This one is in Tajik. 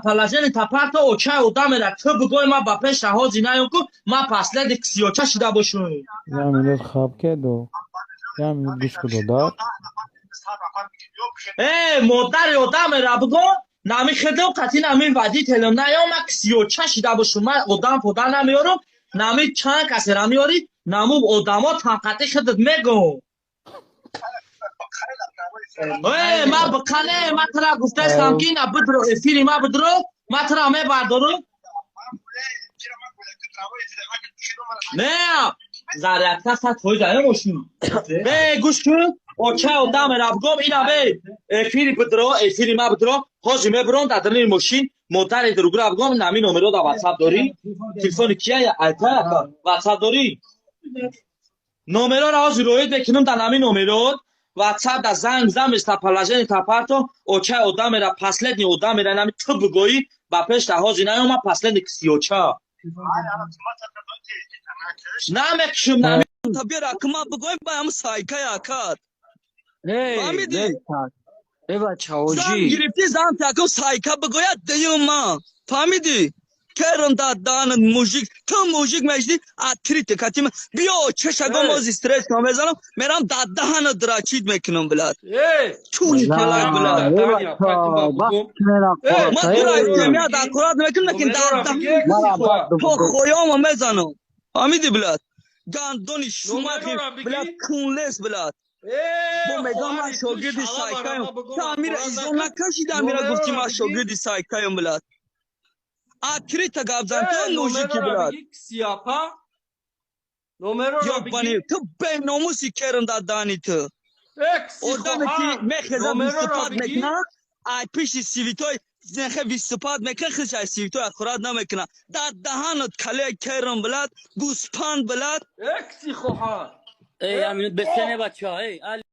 Положение тапарто очай одамера ту бигӯй, ма ба пеша ҳози наём ку, ма последний ксиёча шида бошум. Як минут хаб кедо. Як минут гӯш ку, додар. Э, модари одамера бигӯ, нами хидм қати нами водителем наём, ма ксиёча шида бошум. Ма одам пода намеёрум, нами чанд касера меёрӣ, наму одамо танқати хидат мегӯм. Э, ма бикане, ма тра гуфтаистам, ки на бидро эфири ма, бидро, ма тра мебардорум. Не, зарядка 100% ая мошин. Бе, гӯш кун, оча одамера бигӯм, ина бе эфири бидро, эфири ма бидро, ҳозир мебуром дар даруни мошин, модари дуругра бигӯм, нами номеро дар ватсап дорӣ? Телефони кия айта ватсап дорӣ? Номерора ҳозир роид мекунам дар нами номерот. Ватсап да занг зан, местоположение тапарто, очай одамера, последний одамера нами ту бигӯӣ, ба пеш да ҳозир наёма, последний ксиёча. Намекушум, нами. Та бира кма бигӯем ба ҳам сайкай акад. Фаҳмидӣ? Э, бачаҳоҷӣ. Зан гирифтӣ, зан такум сайка бигӯяд даюм ма. Фаҳмидӣ? Керам да данат мужик, ту мужик мешди, открыто катим. Биё чешагом ози стресс ка мезанам, мерам да даҳанат дрочить мекунам, блядь. Чуни калак, блядь. Ма тура истемият аккурат мекунам, лекин дар то хоёма мезанам. Фаҳмидӣ, блядь? Гандони шумахи, блядь, кунлес, блядь. Бо мегам ман шогирди сайкаем. Ту амира изо накашида, амира гуфти ман шогирди сайкаем, блядь. Открыто гап зан, ту мужики, блядь. Ёбани, ту беномуси, керам дар дани ту. Одаме ки мехеза выступать мекуна, ай пиши сивитой нехе выступать мекуна, худш ай сивитой аккурат намекуна. Дар даҳанат кале керам, блядь, гӯспанд, блядь. Эй, як минут бесене, бачаҳо. Эй.